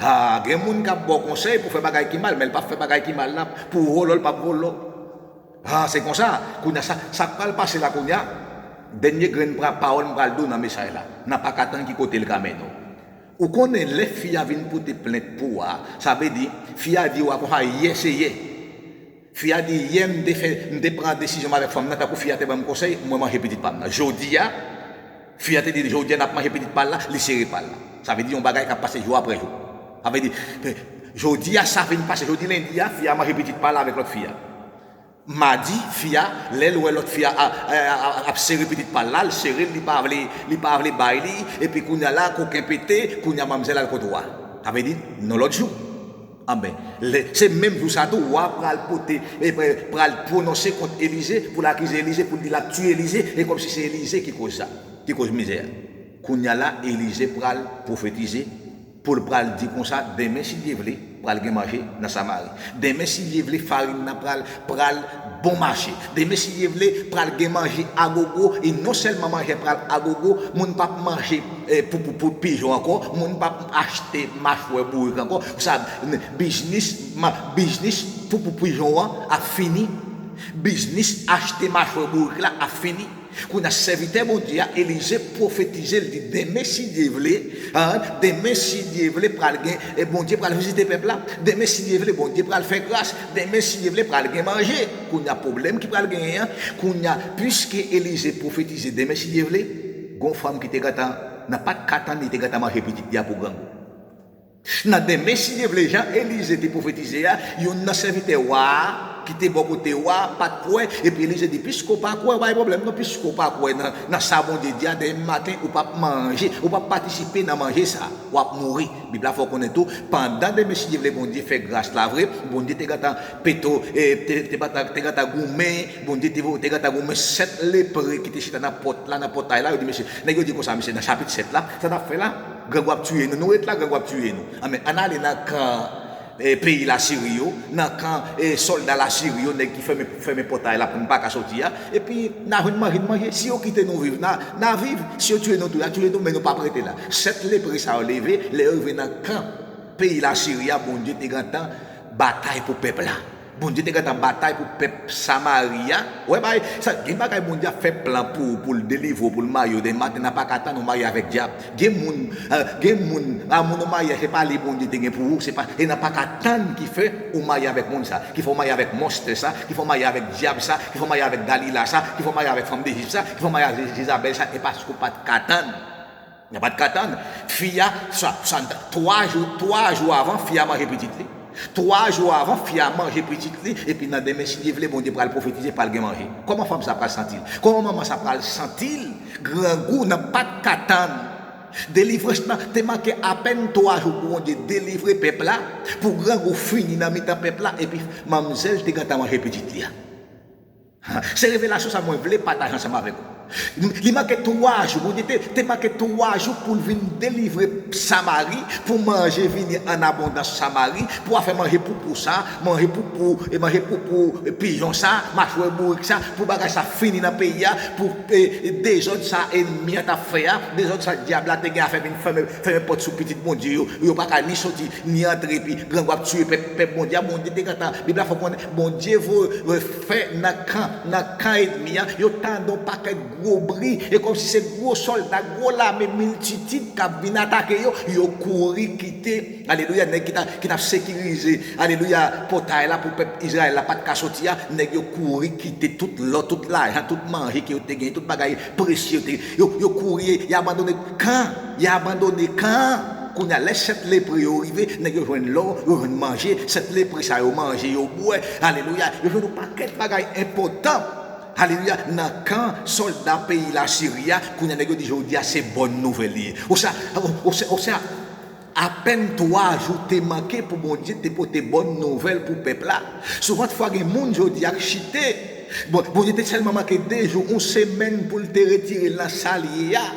Ha, gen moun k ap ba w konsèy pou fè bagay ki mal, men l p ap fè bagay ki mal la, pou vòlò l p ap vòlò. Ha, se konsa, kounye a sa, sa k pral pase la kounye a, dènye grenn pra-, pawòl m pral di w nan mesaj la, nan pa ka tann ki kote l ka mennen w. Ou konnen lè fi a vin pote plent pou w a, sa vle di, fi a di w a konsa, yè se yè. Fi a di, yè m te fè, m te pran desizyon m avèk fanm nan, tankou fi a te ban m konsèy, mwen manje pitit pa m nan. Jodi a, fi a te di, jodi a n ap manje pitit pa l la, li sere pa l la. Sa vle di, yon bagay k ap pase jou apre jou. Sa vle di, jodi a, sa vin pase, jodi lendi a, fi a manje pitit pa l la avèk lòt fi a. Madi, fi a, lè l wè lòt fi a, a, a, a, ap sere pitit pa l la, l sere l, li pa vle, li pa vle bay li, epi kounye a la, koken pete, kounye a manmzèl al kot wa. Sa vle di, nan lòt jou. Anben, lè, se menm jou sa tou, wa pral pote, e, pral pwononse kont Elize, pou l akize Elize, pou l di l ap tiye Elize, e kòmsi se Elize ki koz sa, ki koz mizè a. Kounye a la, Elize pral pwofetize, pou l pral di konsa, demen, si Dye vle, pral gen manje nan Samari. Demen, si Dye vle, farin nan pral, pral bon mache. Demen, si Dye vle, pral gen manje agogo, e non sèlman manje pral agogo, moun p ap manje, eh, poupou pou pijon ankò, moun p ap achte machwè bourik ankò. Sa, n-, biznis, ma-, biznis poupou pijon an ap fini. Biznis achte machwè bourik la ap fini. Kounye a, sèvitè Bondye a, Elize, pwofetize, l di, demen, si Dye vle, an, demen, si Dye vle, pral gen, e Bondye pral vizite pèp la. Demen, si Dye vle, Bondye pral fè gras. Demen, si Dye vle, pral gen manje. Kounye a, pwoblèm ki pral genyen an, kounye a, piske Elize pwofetize, demen, si Dye vle, gon fanm ki te gentan, nan pa t ka tann, li te gentan manje pitit li a pou grangou. Nan demen, si Dye vle, jan Elize te pwofetize a, youn nan sèvitè wa a, ki te bò kote wa a, pa t kwè, epi Elize di, piske w pa kwè, pa gen pwoblèm non, piske w pa kwè nan, nan sa Bondye di a, demen maten, ou p ap manje, ou p ap patisipe nan manje sa, w ap mouri. Bib la fè w konnen tou, pandan demen, si Dye vle, Bondye fè gras la vre, Bondye te gentan peto, e, te, te, te, te gentan goumen, Bondye te, te gentan goumen sèt lepre ki te chita nan pòt la, nan pòtay la, yo di, mesye, nèg yo di konsa, mesye, nan chapit sèt la, sa n ap fè la? Grangou ap tiye nou, nou ret la, grangou ap tiye nou. Anben, ann ale nan kan, eh, peyi Lasiri yo, nan kan, eh, sòlda Lasiri yo, nèg ki fèmen, fèmen pòtay la pou n pa ka soti a. Epi, n a jwenn manje, n manje. Si yo kite nou viv, n a, n a viv. Si yo tiye nou tou, y a tiye nou, men nou p ap rete la. Sèt lepre sa yo leve, lè yo rive nan kan peyi Lasiri a, Bondye te gentan batay pou pèp la. Bondye te gentan batay pou pèp Samari a. Wè, bay, sa, gen bagay Bondye ap fè plan pou ou, pou l delivre w, pou l marye w. Demen maten, nan pa ka tann ou marye avèk dyab. Gen moun, eh, gen moun, a moun ou marye, se pa li Bondye te gen pou ou, se pa, e nan pa ka tann ki fè ou marye avèk moun sa, ki fè w marye avèk monstè sa, ki fè w marye avèk dyab sa, ki fè w marye avèk Dalila sa, ki fè w marye avèk fanm Dejip sa, ki fè w marye avèk Jezabèl sa, e paske w pa t ka tann. Nan pa t ka tann. Fi a, sa, sa, twa jou, twa jou avan, fi a manje pitit li. Twa jou avan, fi a manje pitit li, epi nan demen, si Dye vle, Bondye pral pwofetize, pral gen manje. Kòman fanm sa pral santi l? Kòman manman sa pral santi l? Grangou, nan pa t ka tann. Delivrans lan te manke apèn twa jou pou Bondye delivre pèp la, pou grangou fini nan mitan pèp la, epi manmzèl te gentan manje pitit li a. Se revelasyon sa mwen vle pataje ansanm avèk ou. Li manke twa jou, Bondye te, te manke twa jou pou l vin delivre Samari, pou manje vini an abondans Samari, pou afè manje poupou sa, manje poupou, e manje poupou, e pijon sa, machwè bourik sa, pou bagay sa fini nan peyi a, pou, e, e dezòd sa ènmi an t ap fè a, dezòd sa dyab la te gen afè vin fèmen, fèmen pòt sou pitit Bondye yo, yo pa ka ni soti, ni antre, epi grangou ap tiye pèp, pèp Bondye a, Bondye te gentan, Bib la fè konnen, Bondye voye, fè nan kan, nan kan ènmi an, yo tande yon pakèt gwo bri, e kòmsi se gwo sòlda, gwo lame miltitid k ap vin atake yo, yo kouri kite, alelouya, nèg ki t ap, ki t ap sekirize, alelouya, pòtay la pou pèp Izrayèl la pa t ka soti a, nèg yo kouri kite tout lò, tout lajan, tout manje ke yo te genyen, tout bagay presye yo te, yo, yo kouri, y abandone kan, y abandone kan. Kounye a, lè sèt lepre yo rive, nèg yo jwenn lò, yo jwenn manje, sèt lepre sa yo manje, yo bwè, alelouya, yo jwenn yon pakèt bagay enpòtan, alelouya, nan kan sòlda peyi Lasiri a. Kounye a, nèg yo di, jodi a, se bòn nouvèl li ye. Ou sa, ou, ou sa, ou sa, apèn twa jou te manke pou Bondye te pote bòn nouvèl pou pèp la. Souvantfwa gen moun jodi a k chite. Bon, Bondye te sèlman manke de jou, yon semèn pou l te retire l nan sa l ye a.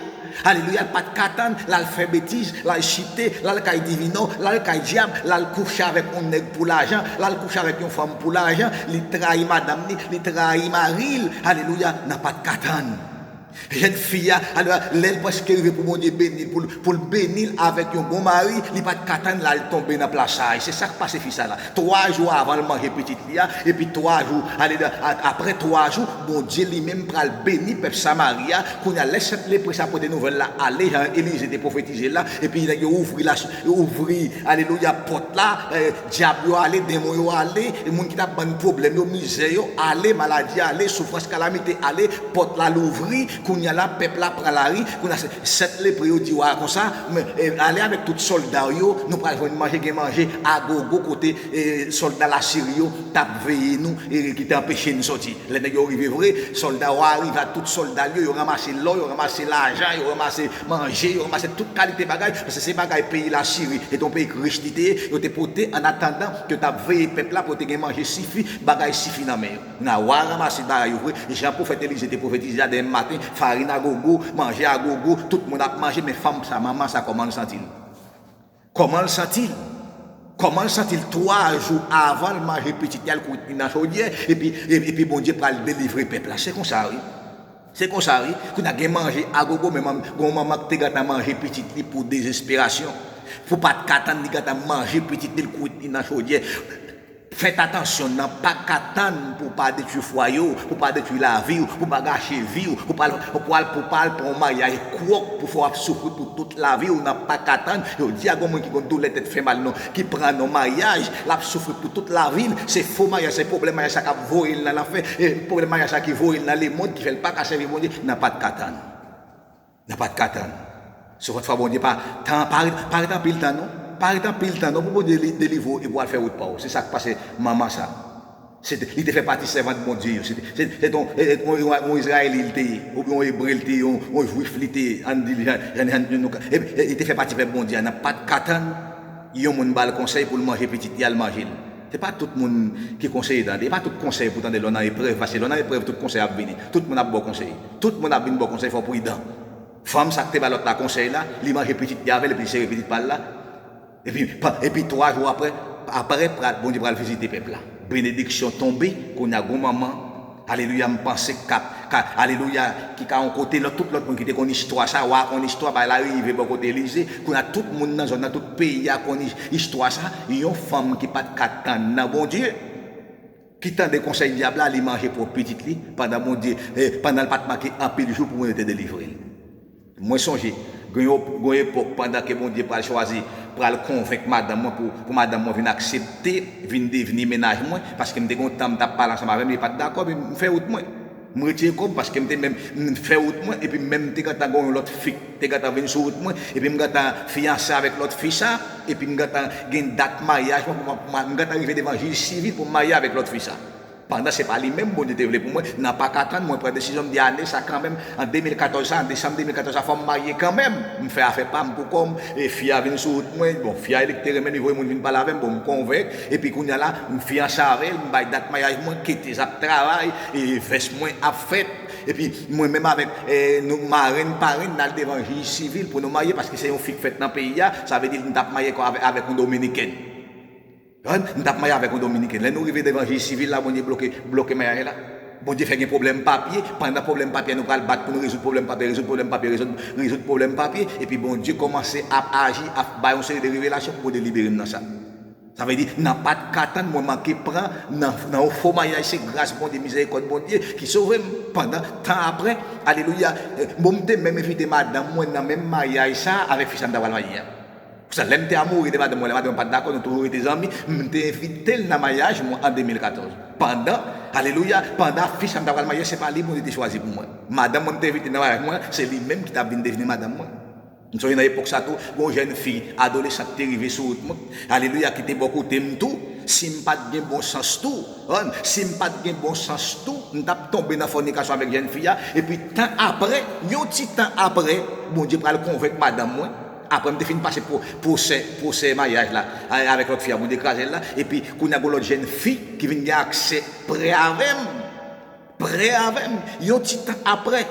Alelouya, l pa t ka tann, l al fè betiz, l al chite, l al kay divinò, l al kay dyab, l al kouche avèk yon nèg pou lajan, l al kouche avèk yon fanm pou lajan, li trayi madanm li, li trayi mari l, alelouya, nan pa t ka tann. Jèn fi a, alelouya, lè l prèske rive pou Bondye beni l, pou l, pou l beni l avèk yon bon mari, li pa t ka tann l al tonbe nan plas sa a. E se sa k pase fi sa la. Twa jou avan l manje pitit li a, epi twa jou, ale, a, apre twa jou, Bondye li menm pral beni pèp Samari a. Kounye a, lè sèt lepre sa pote nouvèl la, ale, jan Elize te pwofetize la, epi nèg yo ouvri la, ouvri, alelouya, pòt la, eh, dyab yo ale, demon yo ale, e moun ki t ap ban pwoblèm yo, mizè yo ale, maladi ale, soufrans, kalamite ale, pòt la louvri, kounye a la, pèp la pran lari, kounye a, se, sèt lepre yo di wa a konsa, men, eh, ale avèk tout sòlda w yo, nou pral jwenn manje, gen manje, agogo kote, eh, sòlda Lasiri yo t ap veye nou, e ki te anpeche n sòti. Lè nèg yo rive vre, sòlda wa a rive ak tout sòlda l yo, yo ranmase lò, yo ranmase lajan, yo ranmase manje, yo ranmase tout kalite bagay, paske se bagay peyi Lasiri, se te yon peyi k rich li te ye, yo te pote an atandan ke yo t ap veye pèp la pou yo te gen manje sifi, bagay sifi nan men yo. Kounye a wa a ranmase bagay yo vre, jan pwofèt Elize te pwofetize a, demen maten, farin agogo, manje agogo, tout moun ap manje, men fanm sa, manman sa, kòman l santi l? Kòman l santi l? Kòman l santi l twa jou avan l manje pitit li a, l kouri li nan chodyè, epi, e, epi Bondye pral delivre pèp la? Se konsa, wi. Se konsa, wi. Kounye a gen manje agogo, men manm, gen yon manman ki te gentan manje pitit li pou dezesperasyon. Pou pa t ka tann, li gentan manje pitit li, l kouri li nan chodyè. Fèt atansyon, nan pa ka tann pou pa detwi fwaye w, pou pa detwi lavi w, pou pa gache vi w, pou pa, pou pa, pou pa al pran yon maryaj kwòk pou fè w ap soufri pou tout lavi w, nan pa ka tann. Yo di a gon moun ki gon doulè tèt fè mal non, ki pran non maryaj, l ap soufri pou tout lavi l, se fo maryaj, se pwoblèm maryaj sa k ap voye l nan lanfè, e pwoblèm maryaj sa ki voye l nan lemonn, ki fè l pa ka sèvi Bondye, nan pa t ka tann. Nan pa t ka tann. Souvantfwa Bondye pa, tan, pa ret, pa ret anpil tan non. Pa ret anpil tan non pou Bondye li, delivre w epi w al fè wout pa w. Se sa k pase manman sa. Se te, li te fè pati sèvant Bondye yo. Se te, se, se te yon, e, e, yon, yon Izrayelit li te ye, oubyen yon Ebre li te ye, yon, yon Jwif li te ye, ann di l jan, jan, jan nou ka, e, e, li te fè pati pèp Bondye a. Nan pa t ka tann yon moun ba l konsèy pou l manje pitit li a, l manje l. Se pa tout moun ki konseye tande. E pa tout konsèy pou tande lè w nan eprèv, paske lè w nan eprèv, tout konsèy ap vini. Tout moun ap ba w konsèy. Tout moun ap vin ba w konsèy, fò w pridan. Fanm sa k te bay lòt la konsèy la, li manje pitit li avè l, epi li sere pitit pa l la. Epi, pa, epi twa jou apre, apre, pral, Bondye pral vizite pèp la. Benediksyon tonbe, kounye a gon manman, alelouya, m panse k ap, ka, alelouya, ki ka yon kote, lòt, tout lòt moun ki te konn istwa sa, wa konn istwa, bagay la rive bò kote Elize, kounye a tout moun nan zòn nan, tout peyi a konn is-, istwa sa, yon fanm ki pa t ka tann nan Bondye. ki tande konsèy dyab la, li manje pwòp pitit li, pandan Bondye, eh, pandan l pa t manke anpil jou pou Bondye te delivre l. Mwen sonje, gen yon, gen yon epòk pandan ke Bondye pral chwazi, pral konvenk madanm mwen pou, pou madanm mwen vin aksepte, vin devni mennaj mwen, paske m te gen yon tan m t ap pale ansanm avè l, li pa t dakò, epi m fè wout mwen. M retire kò m paske m te menm, m fè wout mwen, epi m menm te gentan gen yon lòt fi k te gentan vin sou wout mwen, epi m gentan fiyanse avèk lòt fi sa, epi m gentan gen dat maryaj mwen, pou m, pou m, m gentan rive devan jij sivil pou m marye avèk lòt fi sa. Pandan se pa li menm Bondye te vle pou mwen, nan pa ka tann, mwen pran desizyon, m di ane sa kanmenm, an de mil katòz sa, an desanm de mil katòz sa, fò m marye kanmenm. M fè afè pa m pou kò m, e fi a vin sou wout mwen, bon, fi a li ki te renmen, li voye moun vin pale avè m, bon, m konvenk, epi kounye a la, m fiyanse avè l, m bay dat maryaj mwen, ketez ap travay, e vès mwen ap fèt, epi mwen menm avèk, eh, nou, marenn, parenn, n al devan jij sivil pou nou marye, paske se yon fi k fèt nan peyi a, sa vle di m t ap marye avè, avèk yon dominikèn. Konprann? M t ap marye avèk yon dominikèn. Lè nou rive devan jij sivil la, Bondye bloke, bloke maryaj la. Bondye fè gen pwoblèm papye. Pandan pwoblèm papye, nou pral bat pou nou rezoud pwoblèm papye, rezoud pwoblèm papye, rezoud, rezoud pwoblèm papye. Epi Bondye kòmanse ap aji, ap bay yon seri de revelasyon pou Bondye libere m nan sa. Sa vle di, nan pa t ka tann, mwen manke pran nan, nan yon fo maryaj, se gras Bondye, mizerikòd Bondye ki sove m. Pandan tan apre, alelouya, eh, bon, m te menm envite madanm mwen nan menm maryaj sa avèk fi sa m ta pral marye a. Pou sa, lè m te amoure de madanm mwen, lè madanm mwen pa t dakò, nou toujou rete zanmi, m te envite l nan maryaj mwen an de mil katòz. Pandan, alelouya, pandan fi sa m ta pral marye, se pa li Bondye te chwazi pou mwen. Madanm mwen m te envite nan maryaj mwen, se li menm ki t ap vin devni madanm mwen. M sonje nan epòk sa tou, gen yon jèn fi, adolesan ki te rive sou wout mwen, alelouya, ki te bò kote m tou, si m pa t gen bon sans tou, konprann, si m pa t gen bon sans tou, m t ap tonbe nan fònikasyon avèk jèn fi a, epi tan apre, yon ti tan apre, Bondye pral konvenk madanm mwen, apre m te fin pase pwo-, pwosè, pwosè maryaj la, a-, avèk lòt fi a, Bondye kraze l la, epi kounye a gon lòt jèn fi ki vin gen aksè prè avè m, prè avè m, yon ti tan apre,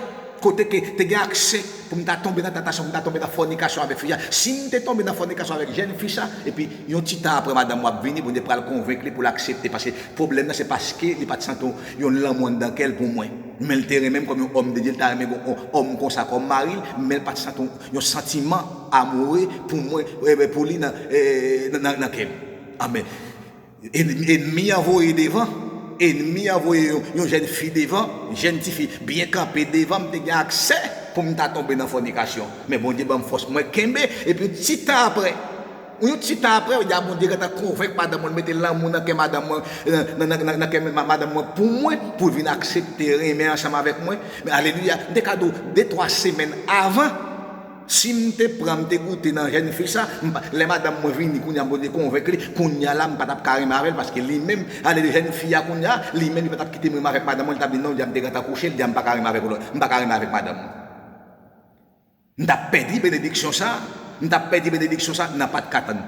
kote ke te gen aksè pou m ta tonbe nan tantasyon, pou m ta tonbe nan fònikasyon avèk fi a. Si m te tonbe nan fònikasyon avèk jèn fi sa, epi yon ti tan apre madanm mwen ap vini, Bondye pral konvenk li pou l aksepte, paske pwoblèm nan se paske li pa t santi yon, yon lanmou anndan kè l pou mwen. Men l te renmen m kòm yon òm de Dye, l ta renmen gon yon òm konsa kòm mari l, men l pa t santi yon, yon santiman amoure pou mwen, eh, pou li nan, eh, nan, nan, nan kè l. Amèn. Èn-, ènmi an voye devan, ènmi an voye yon, yon jèn fi devan, jèn tifi byen kanpe devan, m te gen aksè pou m ta tonbe nan fònikasyon. Men Bondye ban m fòs, mwen kenbe, epi yon ti tan apre, yon ti tan apre, w di a Bondye gentan konvenk madanm mwen, l mete lanmou nan kè madanm mwen, nan, nan, nan, nan, nan kè ma-, madanm mwen pou mwen, pou l vin aksepte renmen ansanm avèk mwen. Men alelouya, m te ka di w de twa semèn avan, si m te pran, m te goute nan jèn fi sa, m pa, lè madanm mwen vini, kounye a Bondye konvenk li, kounye a la, m pa t ap ka renmen avè l, paske li menm, ale jèn fi a kounye a, li menm, li pa t ap kite m renmen avèk madanm mwen, li t ap di non, di a m te gentan kouche, li di a m pa ka renmen avèk lòt, m pa ka renmen avèk madanm mwen. M t ap pèdi benediksyon sa, m t ap pèdi benediksyon sa, nan pa t ka tann.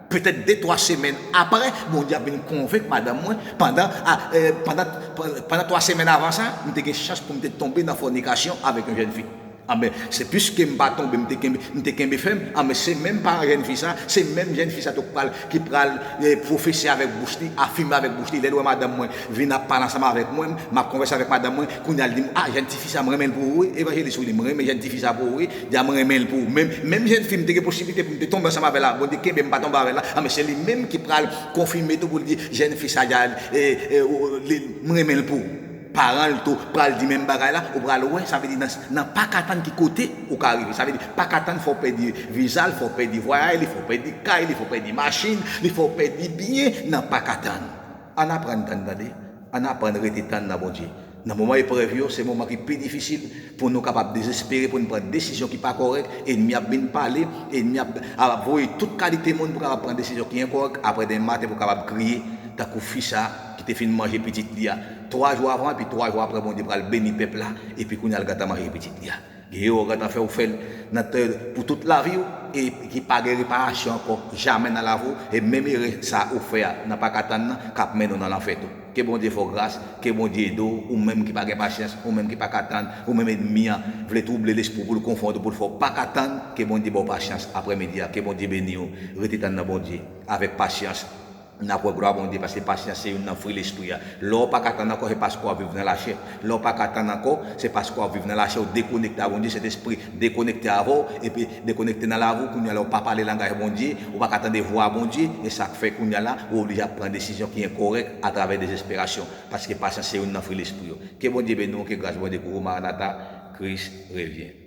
Petèt de, twa semèn apre, Bondye ap vin konvenk madanm mwen, pandan, a, eh, pandan, pandan twa semèn avan sa, m te gen chans pou m te tonbe nan fònikasyon avèk yon jèn fi. Anben, se piske m pa tonbe, m te kenbe, m te kenbe fèm. Anben, se menm paran jèn fi sa, se menm jèn fi sa tou k pral, ki pral, eh, pwofese avèk bouch li, afime avèk bouch li. Lè l wè madanm mwen vin ap pale ansanm avèk mwen, m ap konvèse avèk madanm mwen, kounye a l di m, "A, jèn tifi sa, m renmen l pou ou wi, evanjelis Willy, m renmen jèn tifi sa pou ou wi." Di a, "M renmen l pou ou." Menm, menm jèn fi m te gen posiblite pou m te tonbe ansanm avè l la, Bondye kenbe m pa tonbe avè l la, anben, se li menm ki pral konfime tou pou l di, "Jèn fi sa, di a, eh, eh, ou, li, m renmen l pou ou." Paran l tou pral di menm bagay la, ou pral wè, sa vle di nan, nan pa ka tann ki kote ou ka rive. Sa vle di, pa ka tann fò w pèdi viza l, fò w pèdi vwayaj li, fò w pèdi kay li, fò w pèdi machin li, fò w pèdi byen, nan pa ka tann. Ann aprann tann, tande. Ann aprann rete tann nan Bondye. Nan moman eprèv yo, se moman ki pi difisil pou nou kapab dezespere, pou nou pran desizyon ki pa kòrèk, ènmi ap vin pale, ènmi ap, ap voye tout kalite moun pou kapab pran desizyon ki enkòrèk, apre demen maten pou kapab kriye, tankou fi sa ki te fin manje pitit li a twa jou avan, epi twa jou apre, Bondye pral beni pèp la, epi kounye a l gentan manje pitit li a. Gen erè w gentan fè, ou fè l nan tè pou tout lavi w, e ki pa gen reparasyon ankò, jamè nan lavi w, e menm erè sa ou fè a, nan pa ka tann nan, k ap mennen w nan lanfè tou. Ke Bondye fè w gras, ke Bondye ede w, ou menm ki pa gen pasyans, ou menm ki pa ka tann, ou menm ènmi an vle twouble lespri w pou l konfonn w, pou l fè w pa ka tann, ke Bondye ba w pasyans aprèmidi a, ke Bondye beni w, rete tann nan Bondye avèk pasyans. N ap wè glwa Bondye, paske pasyans se youn nan fwi lespri a. Lè w pa ka tann ankò, se paske w ap viv nan lachè. Lè w pa ka tann ankò, se paske w ap viv nan lachè, w dekonekte a Bondye, Sentespri dekonekte avè w, epi dekonekte nan lavi w, kounye a la w pa pale langaj Bondye, ou pa ka tande vwa Bondye, e sa k fè kounye a la, ou oblije ap pran desizyon ki enkòrèk atravè dezesperasyon, paske pasyans se youn nan fwi lespri yo. Ke Bondye beni w, ke gras Bondye kouvri w, Maranata, Kris revyen.